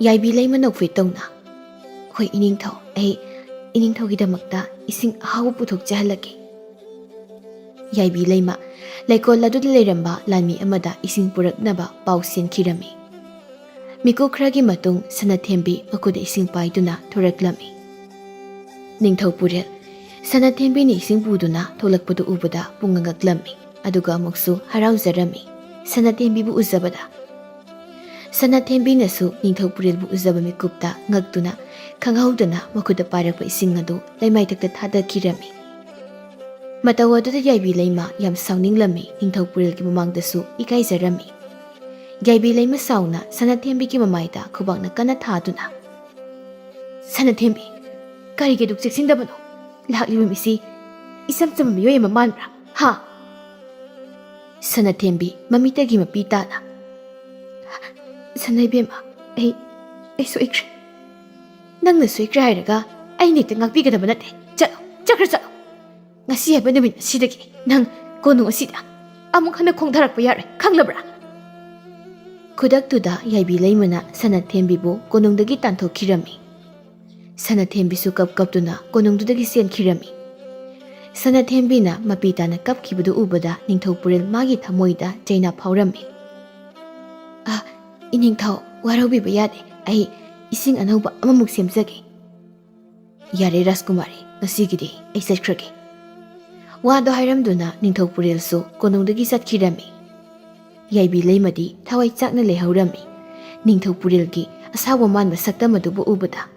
ꯌꯥꯏꯕꯤ ꯂꯩꯃ ꯅꯣꯛꯐꯦꯠ ꯇꯧꯅ, "ꯍꯣꯏ ꯏꯅꯤꯡꯊꯧ, ꯑꯩ ꯏꯅꯤꯡꯊꯧꯒꯤꯗꯃꯛꯇ ꯏꯁꯤꯡ ꯑꯍꯥꯎꯕ ꯄꯨꯊꯣꯛꯆꯍꯜꯂꯛꯀꯦ꯫" ꯌꯥꯏꯕꯤ ꯂꯩꯃ ꯂꯩꯀꯣꯜ ꯑꯗꯨꯗ ꯂꯩꯔꯝꯕ ꯂꯥꯟꯃꯤ ꯑꯃꯗ ꯏꯁꯤꯡ ꯄꯨꯔꯛꯅꯕ ꯄꯥꯎ ꯆꯦꯟꯈꯤꯔꯝꯃꯤ꯫ ꯃꯤꯀꯨꯞ ꯈꯔꯒꯤ ꯃꯇꯨꯡ ꯁꯅꯥꯊꯦꯝꯕꯤ ꯃꯈꯨꯠꯇ ꯏꯁꯤꯡ ꯄꯥꯏꯗꯨꯅ ꯊꯣꯔꯛꯂꯝꯃꯤ꯫ ꯅꯤꯡꯊꯧ ꯄꯨꯔꯦꯜ ꯁꯅꯥꯊꯦꯝꯕꯤꯅ ꯏꯁꯤꯡ ꯄꯨꯗꯨꯅ ꯊꯣꯛꯂꯛꯄꯗꯨ ꯎꯕꯗ ꯄꯨꯡꯉꯛ ꯉꯛꯂꯝꯃꯤ, ꯑꯗꯨꯒ ꯑꯃꯨꯛꯁꯨ ꯍꯔꯥꯎꯖꯔꯝꯃꯤ ꯁꯅꯥꯊꯦꯝꯕꯤꯕꯨ ꯎꯖꯕꯗ꯫ ꯁꯅꯥꯊꯦꯝꯕꯤꯅꯁꯨ ꯅꯤꯡꯊꯧ ꯄꯨꯔꯦꯜꯕꯨ ꯎꯖꯕ ꯃꯤꯀꯨꯞꯇ ꯉꯛꯇꯨꯅ ꯈꯪꯍꯧꯗꯅ ꯃꯈꯨꯠꯇ ꯄꯥꯏꯔꯛꯄ ꯏꯁꯤꯡ ꯑꯗꯨ ꯂꯩꯃꯥꯏꯊꯛꯇ ꯊꯥꯗꯈꯤꯔꯝꯃꯤ꯫ ꯃꯇꯧ ꯑꯗꯨꯗ ꯌꯥꯏꯕꯤ ꯂꯩꯃ ꯌꯥꯝ ꯁꯥꯎꯅꯤꯡꯂꯝꯃꯤ, ꯅꯤꯡꯊꯧ ꯄꯨꯔꯦꯜꯒꯤ ꯃꯃꯥꯡꯗꯁꯨ ꯏꯀꯥꯏꯖꯔꯝꯃꯤ꯫ ꯌꯥꯏꯕꯤ ꯂꯩꯃ ꯁꯥꯎꯅ ꯁꯅꯥꯊꯦꯝꯕꯤꯒꯤ ꯃꯃꯥꯏꯗ ꯈꯨꯕꯥꯛꯅ ꯀꯟꯅ ꯊꯥꯗꯨꯅ, "ꯁꯅꯥꯊꯦꯝꯕꯤ, ꯀꯔꯤꯒꯤ ꯑꯗꯨꯛ ꯆꯦꯛꯁꯤꯟꯗꯕꯅꯣ? ꯂꯥꯛꯂꯤꯕ ꯃꯤꯁꯤ ꯏꯆꯝ ꯆꯝꯕ ꯃꯤꯑꯣꯏ ꯑꯃ ꯃꯥꯟꯕ꯭ꯔꯥ? ꯍꯥ? ꯁꯅꯥꯊꯦꯝꯕꯤ ꯃꯃꯤꯠꯇꯒꯤ ꯃꯄꯤ ꯇꯥꯅ, "ꯁꯅꯥ ꯏꯕꯦꯝꯃ, ꯑꯩ, ꯑꯩ ꯁꯣꯏꯈ꯭ꯔꯦ꯫ ꯅꯪꯅ ꯁꯣꯏꯈ꯭ꯔꯦ ꯍꯥꯏꯔꯒ ꯑꯩꯅ ꯍꯦꯛꯇ ꯉꯥꯛꯄꯤꯒꯗꯕ ꯅꯠꯇꯦ꯫ ꯆꯠꯂꯣ, ꯆꯠꯈ꯭ꯔꯣ, ꯆꯠꯂꯣ꯫ ꯉꯁꯤ ꯍꯥꯏꯕ ꯅꯨꯃꯤꯠ ꯑꯁꯤꯗꯒꯤ ꯅꯪ ꯀꯣꯅꯨꯡ ꯑꯁꯤꯗ ꯑꯃꯨꯛ ꯍꯟꯅ ꯈꯣꯡꯊꯔꯛꯄ ꯌꯥꯔꯣꯏ, ꯈꯪꯂꯕ꯭ꯔꯥ?" ꯈꯨꯗꯛꯇꯨꯗ ꯌꯥꯏꯕꯤ ꯂꯩꯃꯅ ꯁꯅꯥꯊꯦꯝꯕꯤꯕꯨ ꯀꯣꯅꯨꯡꯗꯒꯤ ꯇꯥꯟꯊꯣꯛꯈꯤꯔꯝꯃꯤ꯫ ꯁꯅꯥꯊꯦꯝꯕꯤꯁꯨ ꯀꯞ ꯀꯞꯇꯨꯅ ꯀꯣꯅꯨꯡꯗꯨꯗꯒꯤ ꯆꯦꯟꯈꯤꯔꯝꯃꯤ꯫ ꯁꯅꯥꯊꯦꯝꯕꯤꯅ ꯃꯄꯤ ꯇꯥꯅ ꯀꯞꯈꯤꯕꯗꯨ ꯎꯕꯗ ꯅꯤꯡꯊꯧ ꯄꯨꯔꯦꯜ ꯃꯥꯒꯤ ꯊꯃꯣꯏꯗ ꯆꯩꯅꯥ ꯐꯥꯎꯔꯝꯃꯤ꯫ "ꯑ, ꯏꯅꯤꯡꯊꯧ, ꯋꯥꯔꯧꯕꯤꯕ ꯌꯥꯗꯦ꯫ ꯑꯩ ꯏꯁꯤꯡ ꯑꯅꯧꯕ ꯑꯃꯃꯨꯛ ꯁꯦꯝꯖꯒꯦ꯫" "ꯌꯥꯔꯦ ꯔꯥꯖꯀꯨꯃꯥꯔꯤ, ꯉꯁꯤꯒꯤꯗꯤ ꯑꯩ ꯆꯠꯈ꯭ꯔꯒꯦ꯫" ꯋꯥꯗꯣ ꯍꯥꯏꯔꯝꯗꯨꯅ ꯅꯤꯡꯊꯧ ꯄꯨꯔꯦꯜꯁꯨ ꯀꯣꯅꯨꯡꯗꯒꯤ ꯆꯠꯈꯤꯔꯝꯃꯤ꯫ ꯌꯥꯏꯕꯤ ꯂꯩꯃꯗꯤ ꯊꯋꯥꯏ ꯆꯥꯛꯅ ꯂꯩꯍꯧꯔꯝꯃꯤ, ꯅꯤꯡꯊꯧ ꯄꯨꯔꯦꯜꯒꯤ ꯑꯁꯥꯎꯕ ꯃꯥꯟꯕ ꯁꯛꯇꯝ ꯑꯗꯨꯕꯨ ꯎꯕꯗ꯫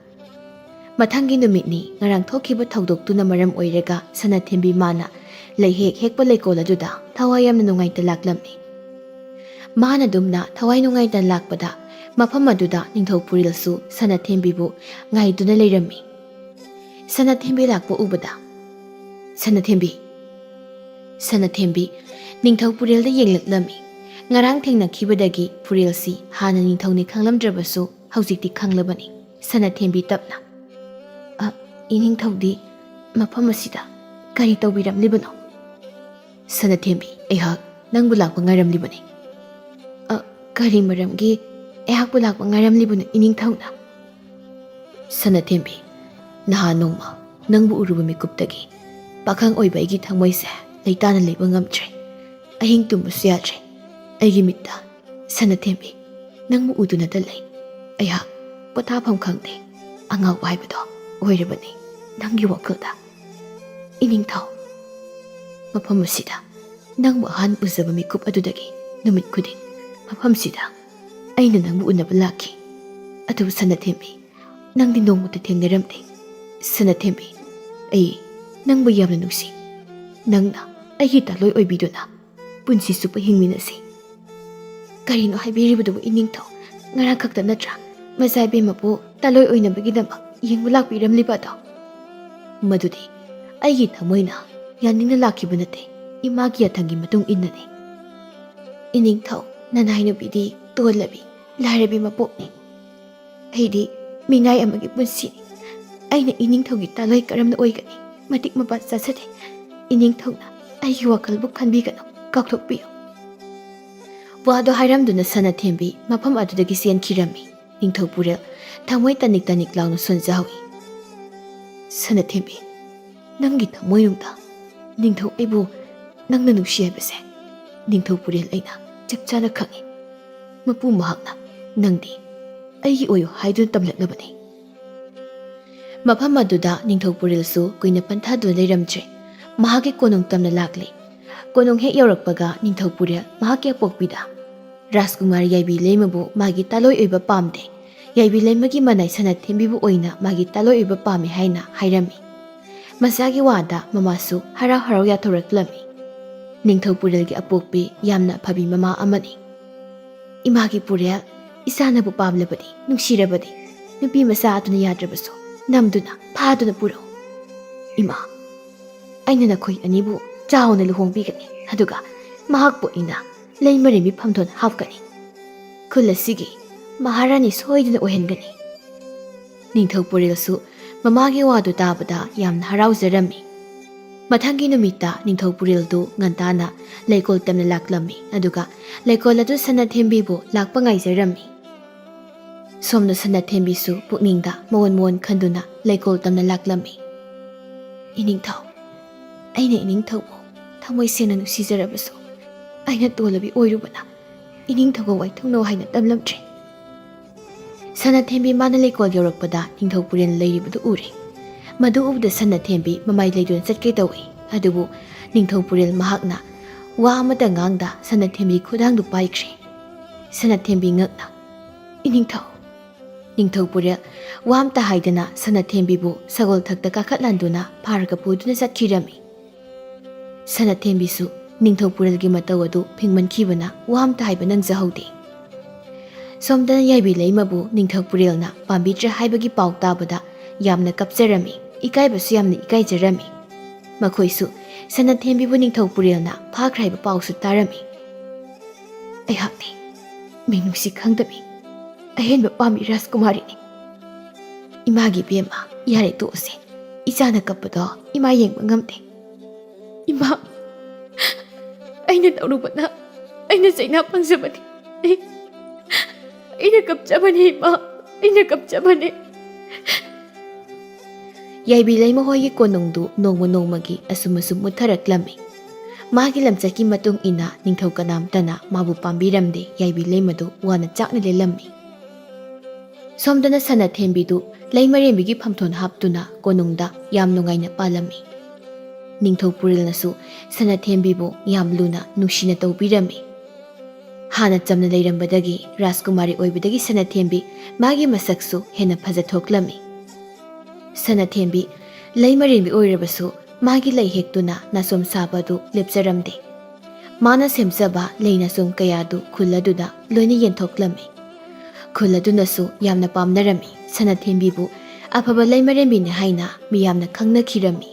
ꯃꯊꯪꯒꯤ ꯅꯨꯃꯤꯠꯅꯤ꯫ ꯉꯔꯥꯡ ꯊꯣꯛꯈꯤꯕ ꯊꯧꯗꯣꯛꯇꯨꯅ ꯃꯔꯝ ꯑꯣꯏꯔꯒ ꯁꯅꯥꯊꯦꯝꯕꯤ ꯃꯥꯅ ꯂꯩꯍꯦꯛ ꯍꯦꯛꯄ ꯂꯩꯀꯣꯜ ꯑꯗꯨꯗ ꯊꯋꯥꯏ ꯌꯥꯝꯅ ꯅꯨꯡꯉꯥꯏꯇ ꯂꯥꯛꯂꯝꯃꯤ꯫ ꯃꯥꯅ ꯑꯗꯨꯝꯅ ꯊꯋꯥꯏ ꯅꯨꯡꯉꯥꯏꯇ ꯂꯥꯛꯄꯗ ꯃꯐꯝ ꯑꯗꯨꯗ ꯅꯤꯡꯊꯧ ꯄꯨꯔꯦꯜꯁꯨ ꯁꯅꯥꯊꯦꯝꯕꯤꯕꯨ ꯉꯥꯏꯗꯨꯅ ꯂꯩꯔꯝꯃꯤ꯫ ꯁꯅꯥꯊꯦꯝꯕꯤ ꯂꯥꯛꯄ ꯎꯕꯗ, "ꯁꯅꯥꯊꯦꯝꯕꯤ!" ꯁꯅꯥꯊꯦꯝꯕꯤ ꯅꯤꯡꯊꯧ ꯄꯨꯔꯦꯜꯗ ꯌꯦꯡꯂꯛꯂꯝꯃꯤ꯫ ꯉꯔꯥꯡ ꯊꯦꯡꯅꯈꯤꯕꯗꯒꯤ ꯄꯨꯔꯦꯜꯁꯤ ꯍꯥꯟꯅ ꯅꯤꯡꯊꯧꯅꯤ ꯈꯪꯂꯝꯗ꯭ꯔꯕꯁꯨ ꯍꯧꯖꯤꯛꯇꯤ ꯈꯪꯂꯕꯅꯤ꯫ ꯁꯅꯥꯊꯦꯝꯕꯤ ꯇꯞꯅ, "ꯑ, ꯏꯅꯤꯡꯊꯧꯗꯤ ꯃꯐꯝ ꯑꯁꯤꯗ ꯀꯔꯤ ꯇꯧꯕꯤꯔꯝꯂꯤꯕꯅꯣ?" ꯁꯅꯥꯊꯦꯝꯕꯤ, "ꯑꯩꯍꯥꯛ ꯅꯪꯕꯨ ꯂꯥꯛꯄ ꯉꯥꯏꯔꯝꯂꯤꯕꯅꯤ꯫" "ꯑ, ꯀꯔꯤ ꯃꯔꯝꯒꯤ ꯑꯩꯍꯥꯛꯄꯨ ꯂꯥꯛꯄ ꯉꯥꯏꯔꯝꯂꯤꯕꯅꯣ ꯏꯅꯤꯡꯊꯧꯅ?" ꯁꯅꯥꯊꯦꯝꯕꯤ, "ꯅꯍꯥꯟ ꯅꯣꯡꯃ ꯅꯪꯕꯨ ꯎꯔꯨꯕ ꯃꯤꯀꯨꯞꯇꯒꯤ ꯄꯥꯈꯪ ꯑꯣꯏꯕ ꯑꯩꯒꯤ ꯊꯃꯣꯏꯁꯦ ꯂꯩꯇꯥꯅ ꯂꯩꯕ ꯉꯝꯗ꯭ꯔꯦ꯫ ꯑꯍꯤꯡ ꯇꯨꯝꯕꯁꯨ ꯌꯥꯗ꯭ꯔꯦ꯫ ꯑꯩꯒꯤ ꯃꯤꯠꯇ ꯁꯅꯥꯊꯦꯝꯕꯤ ꯅꯪꯕꯨ ꯎꯗꯨꯅꯇ ꯂꯩ꯫ ꯑꯩꯍꯥꯛ ꯄꯣꯊꯥꯐꯝ ꯈꯪꯗꯦ꯫ ꯑꯉꯥꯎꯕ ꯍꯥꯏꯕꯗꯣ ꯑꯣꯏꯔꯕꯅꯤ ꯅꯪꯒꯤ ꯋꯥꯈꯜꯗ꯫ ꯏꯅꯤꯡꯊꯧ, ꯃꯐꯝ ꯑꯁꯤꯗ ꯅꯪꯕꯨ ꯑꯍꯥꯟꯕ ꯎꯖꯕ ꯃꯤꯀꯨꯞ ꯑꯗꯨꯗꯒꯤ ꯅꯨꯃꯤꯠ ꯈꯨꯗꯤꯡ ꯃꯐꯝꯁꯤꯗ ꯑꯩꯅ ꯅꯪꯕꯨ ꯎꯅꯕ ꯂꯥꯛꯈꯤ꯫ ꯑꯗꯨꯕꯨ ꯁꯅꯥꯊꯦꯝꯕꯤ, ꯅꯪꯗꯤ ꯅꯣꯡꯃꯇ ꯊꯦꯡꯅꯔꯝꯗꯦ꯫ ꯁꯅꯥꯊꯦꯝꯕꯤ, ꯑꯩ ꯅꯪꯕꯨ ꯌꯥꯝꯅ ꯅꯨꯡꯁꯤ꯫ ꯅꯪꯅ ꯑꯩꯒꯤ ꯇꯥꯂꯣꯏ ꯑꯣꯏꯕꯤꯗꯨꯅ ꯄꯨꯟꯁꯤ ꯆꯨꯞꯄ ꯍꯤꯡꯃꯤꯟꯅꯁꯤ꯫" "ꯀꯔꯤꯅꯣ ꯍꯥꯏꯕꯤꯔꯤꯕꯗꯨꯕꯨ ꯏꯅꯤꯡꯊꯧ? ꯉꯔꯥꯡ ꯈꯛꯇ ꯅꯠꯇ꯭ꯔꯥ ꯃꯆꯥ ꯏꯕꯦꯝꯃꯕꯨ ꯇꯥꯂꯣꯏ ꯑꯣꯏꯅꯕꯒꯤꯗꯃꯛ ꯌꯦꯡꯕ ꯂꯥꯛꯄꯤꯔꯝꯂꯤꯕ ꯑꯗꯣ?" "ꯃꯗꯨꯗꯤ ꯑꯩꯒꯤ ꯊꯃꯣꯏꯅ ꯌꯥꯅꯤꯡꯅ ꯂꯥꯛꯈꯤꯕ ꯅꯠꯇꯦ, ꯏꯃꯥꯒꯤ ꯌꯥꯊꯪꯒꯤ ꯃꯇꯨꯡ ꯏꯟꯅꯅꯤ꯫ ꯏꯅꯤꯡꯊꯧ, ꯅꯅꯥꯏ ꯅꯨꯄꯤꯗꯤ ꯇꯣꯜꯂꯕꯤ, ꯂꯥꯏꯔꯕꯤ ꯃꯄꯣꯛꯅꯤ꯫ ꯑꯩꯗꯤ ꯃꯤꯅꯥꯏ ꯑꯃꯒꯤ ꯄꯨꯟꯁꯤꯅꯤ꯫ ꯑꯩꯅ ꯏꯅꯤꯡꯊꯧꯒꯤ ꯇꯥꯂꯣꯏ ꯀꯔꯝꯅ ꯑꯣꯏꯒꯅꯤ? ꯃꯇꯤꯛ ꯃꯄꯥ ꯆꯥꯖꯗꯦ꯫ ꯏꯅꯤꯡꯊꯧꯅ ꯑꯩꯒꯤ ꯋꯥꯈꯜꯕꯨ ꯈꯟꯕꯤꯒꯅꯨ, ꯀꯥꯎꯊꯣꯛꯄꯤꯌꯨ꯫ ꯋꯥꯗꯣ ꯍꯥꯏꯔꯝꯗꯨꯅ ꯁꯅꯥꯊꯦꯝꯕꯤ ꯃꯐꯝ ꯑꯗꯨꯗꯒꯤ ꯆꯦꯟꯈꯤꯔꯝꯃꯤ꯫ ꯅꯤꯡꯊꯧ ꯄꯨꯔꯦꯜ ꯊꯃꯣꯏ ꯇꯅꯤꯛ ꯇꯅꯤꯛ ꯂꯥꯎꯅ ꯁꯣꯟꯖꯍꯧꯏ꯫ ꯁꯅꯥꯊꯦꯝꯕꯤ, ꯅꯪꯒꯤ ꯊꯃꯣꯏꯅꯨꯡꯗ ꯅꯤꯡꯊꯧ ꯑꯩꯕꯨ ꯅꯪꯅ ꯅꯨꯡꯁꯤ ꯍꯥꯏꯕꯁꯦ ꯅꯤꯡꯊꯧ ꯄꯨꯔꯦꯜ ꯑꯩꯅ ꯆꯞ ꯆꯥꯅ ꯈꯪꯏ꯫ ꯃꯄꯨ ꯃꯍꯥꯛꯅ ꯅꯪꯗꯤ ꯑꯩꯒꯤ ꯑꯣꯏꯌꯨ ꯍꯥꯏꯗꯨꯅ ꯇꯝꯂꯛꯂꯕꯅꯤ꯫ ꯃꯐꯝ ꯑꯗꯨꯗ ꯅꯤꯡꯊꯧ ꯄꯨꯔꯦꯜꯁꯨ ꯀꯨꯏꯅ ꯄꯟꯊꯗꯨꯅ ꯂꯩꯔꯝꯗ꯭ꯔꯦ꯫ ꯃꯍꯥꯛꯀꯤ ꯀꯣꯅꯨꯡ ꯇꯝꯅ ꯂꯥꯛꯂꯦ꯫ ꯀꯣꯅꯨꯡ ꯍꯦꯛ ꯌꯧꯔꯛꯄꯒ ꯅꯤꯡꯊꯧ ꯄꯨꯔꯦꯜ ꯃꯍꯥꯛꯀꯤ ꯑꯄꯣꯛꯄꯤꯗ ꯔꯥꯖꯀꯨꯃꯥꯔ ꯌꯥꯏꯕꯤ ꯂꯩꯃꯕꯨ ꯃꯥꯒꯤ ꯇꯥꯂꯣꯏ ꯑꯣꯏꯕ ꯄꯥꯝꯗꯦ, ꯌꯥꯏꯕꯤ ꯂꯩꯃꯒꯤ ꯃꯅꯥꯏ ꯁꯅꯥꯊꯦꯝꯕꯤꯕꯨ ꯑꯣꯏꯅ ꯃꯥꯒꯤ ꯇꯥꯂꯣꯏ ꯑꯣꯏꯕ ꯄꯥꯝꯃꯤ ꯍꯥꯏꯅ ꯍꯥꯏꯔꯝꯃꯤ꯫ ꯃꯆꯥꯒꯤ ꯋꯥꯗ ꯃꯃꯥꯁꯨ ꯍꯔꯥꯎ ꯍꯔꯥꯎ ꯌꯥꯊꯣꯔꯛꯂꯝꯃꯤ꯫ ꯅꯤꯡꯊꯧ ꯄꯨꯔꯦꯜꯒꯤ ꯑꯄꯣꯛꯄꯤ ꯌꯥꯝꯅ ꯐꯕꯤ ꯃꯃꯥ ꯑꯃꯅꯤ꯫ "ꯏꯃꯥꯒꯤ ꯄꯨꯔꯦꯜ, ꯏꯆꯥꯅꯕꯨ ꯄꯥꯝꯂꯕꯗꯤ, ꯅꯨꯡꯁꯤꯔꯕꯗꯤ, ꯅꯨꯄꯤ ꯃꯆꯥ ꯑꯗꯨꯅ ꯌꯥꯗ꯭ꯔꯕꯁꯨ ꯅꯝꯗꯨꯅ ꯐꯥꯗꯨꯅ ꯄꯨꯔꯛꯎ꯫ ꯏꯃꯥ, ꯑꯩꯅ ꯅꯈꯣꯏ ꯑꯅꯤꯕꯨ ꯆꯥꯎꯅ ꯂꯨꯍꯣꯡꯕꯤꯒꯅꯤ, ꯑꯗꯨꯒ ꯃꯍꯥꯛꯄꯨ ꯑꯩꯅ ꯂꯩꯃꯔꯦꯟꯕꯤ ꯐꯝꯗꯣꯟ ꯍꯥꯞꯀꯅꯤ꯫ ꯈꯨꯜ ꯑꯁꯤꯒꯤ ꯃꯍꯥꯔꯥꯅꯤ ꯁꯣꯏꯗꯅ ꯑꯣꯏꯍꯟꯒꯅꯤ꯫" ꯅꯤꯡꯊꯧ ꯄꯨꯔꯦꯜꯁꯨ ꯃꯃꯥꯒꯤ ꯋꯥꯗꯨ ꯇꯥꯕꯗ ꯌꯥꯝꯅ ꯍꯔꯥꯎꯖꯔꯝꯃꯤ꯫ ꯃꯊꯪꯒꯤ ꯅꯨꯃꯤꯠꯇ ꯅꯤꯡꯊꯧ ꯄꯨꯔꯦꯜꯗꯨ ꯉꯟꯇꯥꯅ ꯂꯩꯀꯣꯜ ꯇꯝꯅ ꯂꯥꯛꯂꯝꯃꯤ, ꯑꯗꯨꯒ ꯂꯩꯀꯣꯜ ꯑꯗꯨ ꯁꯅꯥꯊꯦꯝꯕꯤꯕꯨ ꯂꯥꯛꯄ ꯉꯥꯏꯖꯔꯝꯃꯤ꯫ ꯁꯣꯝꯗ ꯁꯅꯥꯊꯦꯝꯕꯤꯁꯨ ꯄꯨꯛꯅꯤꯡꯗ ꯃꯑꯣꯟ ꯃꯑꯣꯟ ꯈꯟꯗꯨꯅ ꯂꯩꯀꯣꯜ ꯇꯝꯅ ꯂꯥꯛꯂꯝꯃꯤ꯫ "ꯏꯅꯤꯡꯊꯧ, ꯑꯩꯅ ꯏꯅꯤꯡꯊꯧꯕꯨ ꯊꯃꯣꯏ ꯁꯦꯡꯅ ꯅꯨꯡꯁꯤꯖꯔꯕꯁꯨ, ꯑꯩꯅ ꯇꯣꯜꯂꯕꯤ ꯑꯣꯏꯔꯨꯕꯅ ꯏꯅꯤꯡꯊꯧꯒ ꯋꯥꯏꯊꯨꯡꯅꯧ ꯍꯥꯏꯅ ꯇꯝꯂꯝꯗ꯭ꯔꯦ꯫" ꯁꯅꯥꯊꯦꯝꯕꯤ ꯃꯥꯅ ꯂꯩꯀꯣꯜ ꯌꯧꯔꯛꯄꯗ ꯅꯤꯡꯊꯧ ꯄꯨꯔꯦꯜ ꯂꯩꯔꯤꯕꯗꯨ ꯎꯔꯦ꯫ ꯃꯗꯨ ꯎꯕꯗ ꯁꯅꯥꯊꯦꯝꯕꯤ ꯃꯃꯥꯏ ꯂꯩꯗꯨꯅ ꯆꯠꯀꯦ ꯇꯧꯏ꯫ ꯑꯗꯨꯕꯨ ꯅꯤꯡꯊꯧ ꯄꯨꯔꯦꯜ ꯃꯍꯥꯛꯅ ꯋꯥ ꯑꯃꯠꯇ ꯉꯥꯡꯗ ꯁꯅꯥꯊꯦꯝꯕꯤ ꯈꯨꯗꯥꯡꯗꯨ ꯄꯥꯏꯈ꯭ꯔꯦ꯫ ꯁꯅꯥꯊꯦꯝꯕꯤ ꯉꯛꯅ, "ꯏꯅꯤꯡꯊꯧ!" ꯅꯤꯡꯊꯧ ꯄꯨꯔꯦꯜ ꯋꯥ ꯑꯃꯠꯇ ꯍꯥꯏꯗꯅ ꯁꯅꯥꯊꯦꯝꯕꯤꯕꯨ ꯁꯒꯣꯜ ꯊꯛꯇ ꯀꯥꯈꯠꯍꯟꯗꯨꯅ ꯐꯥꯔꯒ ꯄꯨꯗꯨꯅ ꯆꯠꯈꯤꯔꯝꯃꯤ꯫ ꯁꯅꯥꯊꯦꯝꯕꯤꯁꯨ ꯅꯤꯡꯊꯧ ꯄꯨꯔꯦꯜꯒꯤ ꯃꯇꯧ ꯑꯗꯨ ꯐꯤꯡꯃꯟꯈꯤꯕꯅ ꯋꯥ ꯑꯃꯠꯇ ꯍꯥꯏꯕ ꯅꯪꯖꯍꯧꯗꯦ꯫ ꯁꯣꯝꯗꯅ ꯌꯥꯏꯕꯤ ꯂꯩꯃꯕꯨ ꯅꯤꯡꯊꯧ ꯄꯨꯔꯦꯜꯅ ꯄꯥꯝꯕꯤꯗ꯭ꯔꯦ ꯍꯥꯏꯕꯒꯤ ꯄꯥꯎ ꯇꯥꯕꯗ ꯌꯥꯝꯅ ꯀꯞꯆꯔꯝꯃꯤ, ꯏꯀꯥꯏꯕꯁꯨ ꯌꯥꯝꯅ ꯏꯀꯥꯏꯖꯔꯝꯃꯤ꯫ ꯃꯈꯣꯏꯁꯨ ꯁꯅꯥꯊꯦꯝꯕꯤꯕꯨ ꯅꯤꯡꯊꯧ ꯄꯨꯔꯦꯜꯅ ꯐꯥꯈ꯭ꯔꯦ ꯍꯥꯏꯕ ꯄꯥꯎꯁꯨ ꯇꯥꯔꯝꯃꯤ꯫ ꯑꯩꯍꯥꯛꯇꯤ ꯃꯤꯅꯨꯡꯁꯤ ꯈꯪꯗꯕꯤ ꯑꯍꯦꯟꯕ ꯄꯥꯝꯕꯤ ꯔꯥꯖꯀꯨꯃꯥꯔꯤꯅꯤ꯫ ꯏꯃꯥꯒꯤ ꯏꯕꯦꯝꯃ, ꯌꯥꯔꯦ ꯇꯣꯛꯑꯁꯦ꯫ ꯏꯆꯥꯅ ꯀꯞꯄꯗꯣ ꯏꯃꯥ ꯌꯦꯡꯕ ꯉꯝꯗꯦ꯫ ꯏꯃꯥ, ꯑꯩꯅ ꯇꯧꯔꯨꯕꯅ ꯑꯩꯅ ꯆꯩꯅꯥ ꯐꯪꯖꯕꯅꯤ꯫ ꯑꯩ, ꯑꯩꯅ ꯀꯞꯆꯕꯅꯤ ꯏꯃꯥ, ꯑꯩꯅ ꯀꯞꯆꯕꯅꯤ꯫ ꯌꯥꯏꯕꯤ ꯂꯩꯃ ꯍꯣꯏꯒꯤ ꯀꯣꯅꯨꯡꯗꯨ ꯅꯣꯡꯃ ꯅꯣꯡꯃꯒꯤ ꯑꯁꯨꯝ ꯑꯁꯨꯝ ꯃꯨꯠꯊꯔꯛꯂꯝꯃꯤ꯫ ꯃꯥꯒꯤ ꯂꯝꯆꯠꯀꯤ ꯃꯇꯨꯡ ꯏꯟꯅ ꯅꯤꯡꯊꯧ ꯀꯅꯥꯝꯇꯅ ꯃꯥꯕꯨ ꯄꯥꯝꯕꯤꯔꯝꯗꯦ꯫ ꯌꯥꯏꯕꯤ ꯂꯩꯃꯗꯨ ꯋꯥꯅ ꯆꯥꯛꯅ ꯂꯦꯜꯂꯝꯃꯤ꯫ ꯁꯣꯝꯗꯅ ꯁꯅꯥꯊꯦꯝꯕꯤꯗꯨ ꯂꯩꯃꯔꯦꯝꯕꯤꯒꯤ ꯐꯝꯊꯣꯟ ꯍꯥꯞꯇꯨꯅ ꯀꯣꯅꯨꯡꯗ ꯌꯥꯝ ꯅꯨꯡꯉꯥꯏꯅ ꯄꯥꯜꯂꯝꯃꯤ꯫ ꯅꯤꯡꯊꯧ ꯄꯨꯔꯦꯜꯅꯁꯨ ꯁꯅꯥꯊꯦꯝꯕꯤꯕꯨ ꯌꯥꯝ ꯂꯨꯅ ꯅꯨꯡꯁꯤꯅ ꯇꯧꯕꯤꯔꯝꯃꯤ꯫ ꯍꯥꯟꯅ ꯆꯝꯅ ꯂꯩꯔꯝꯕꯗꯒꯤ ꯔꯥꯖꯀꯨꯃꯥꯔꯤ ꯑꯣꯏꯕꯗꯒꯤ ꯁꯅꯥꯊꯦꯝꯕꯤ ꯃꯥꯒꯤ ꯃꯁꯛꯁꯨ ꯍꯦꯟꯅ ꯐꯖꯊꯣꯛꯂꯝꯃꯤ꯫ ꯁꯅꯥꯊꯦꯝꯕꯤ ꯂꯩꯃꯔꯦꯝꯕꯤ ꯑꯣꯏꯔꯕꯁꯨ ꯃꯥꯒꯤ ꯂꯩ ꯍꯦꯛꯇꯨꯅ ꯅꯥꯆꯣꯝ ꯁꯥꯕ ꯑꯗꯨ ꯂꯦꯞꯆꯔꯝꯗꯦ꯫ ꯃꯥꯅ ꯁꯦꯝꯖꯕ ꯂꯩ ꯅꯥꯆꯣꯝ ꯀꯌꯥꯗꯨ ꯈꯨꯜ ꯑꯗꯨꯗ ꯂꯣꯏꯅ ꯌꯦꯟꯊꯣꯛꯂꯝꯃꯤ꯫ ꯈꯨꯜ ꯑꯗꯨꯅꯁꯨ ꯌꯥꯝꯅ ꯄꯥꯝꯅꯔꯝꯃꯤ꯫ ꯁꯅꯥꯊꯦꯝꯕꯤꯕꯨ ꯑꯐꯕ ꯂꯩꯃꯔꯦꯝꯕꯤꯅꯤ ꯍꯥꯏꯅ ꯃꯤꯌꯥꯝꯅ ꯈꯪꯅꯈꯤꯔꯝꯃꯤ꯫